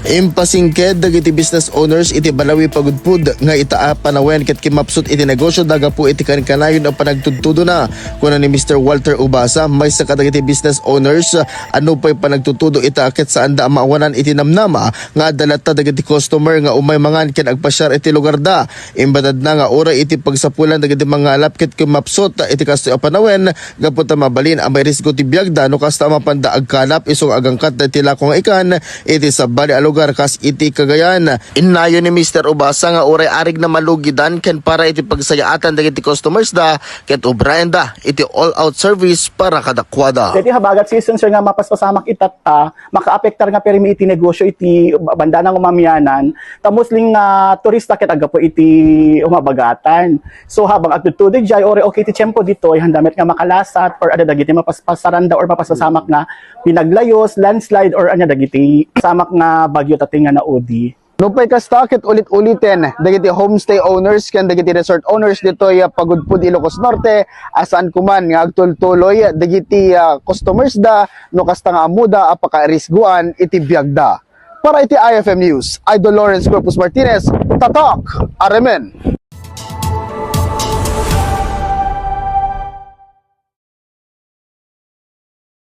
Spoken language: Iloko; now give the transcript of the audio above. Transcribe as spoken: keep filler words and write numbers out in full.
Impasingked dagiti business owners iti Balawi Pagudpud nga ita a panawen ket kimmapsut iti negosyoda gapu iti kankanayon a panagtudtudona. Kuna ni Mister Walter Ubasa, maysa kadagiti business owners a nupay panagtudtudo ita ket saanda a maawanan iti namnama nga adda latta dagiti customer nga umay mangan ken agpasiar iti lugarda. Imbatadna nga uray iti pagsapulan dagiti mangalap ket kimmapsut iti kastoy a panawen gapu ta mabalin a mairisgo ti biagda no kasta a mapanda agkalap isu nga agangkatda iti lako nga ikan iti sabali a lugar kas iti Cagayan. Innayon ni Mister Ubasa nga uray arigna malugidan ken para iti pagsayaatan dagiti customers da ket ubraenda iti all-out service para kadakuada. Iti habagat season, sir, nga mapaspasamak itatta, makaapektar nga pirmi iti negosyo iti bandana nga umamianan, ta mostly nga turista ket aggapu iti umabagatan. So, habang agtudtudo idiay, uray okay ti tiempo ditoy, handa met nga makalasat or adda dagiti mapaspasaranda or mapaspasamak nga pinaglayus, landslide, or ania dagiti samak nga bagyo tatta nga naudi. Nupay kasta, ket ulit-uliten dagiti homestay owners ken dagiti resort owners ditoy, ah, Pagudpud, Ilocos Norte, a saan koman nga agtultuloy dagiti, ah, customers da no kasta nga ammoda a pakaarisguan iti biagda. Para iti I F M News, Idol Lawrence Corpus Martinez, Tatak Aremen.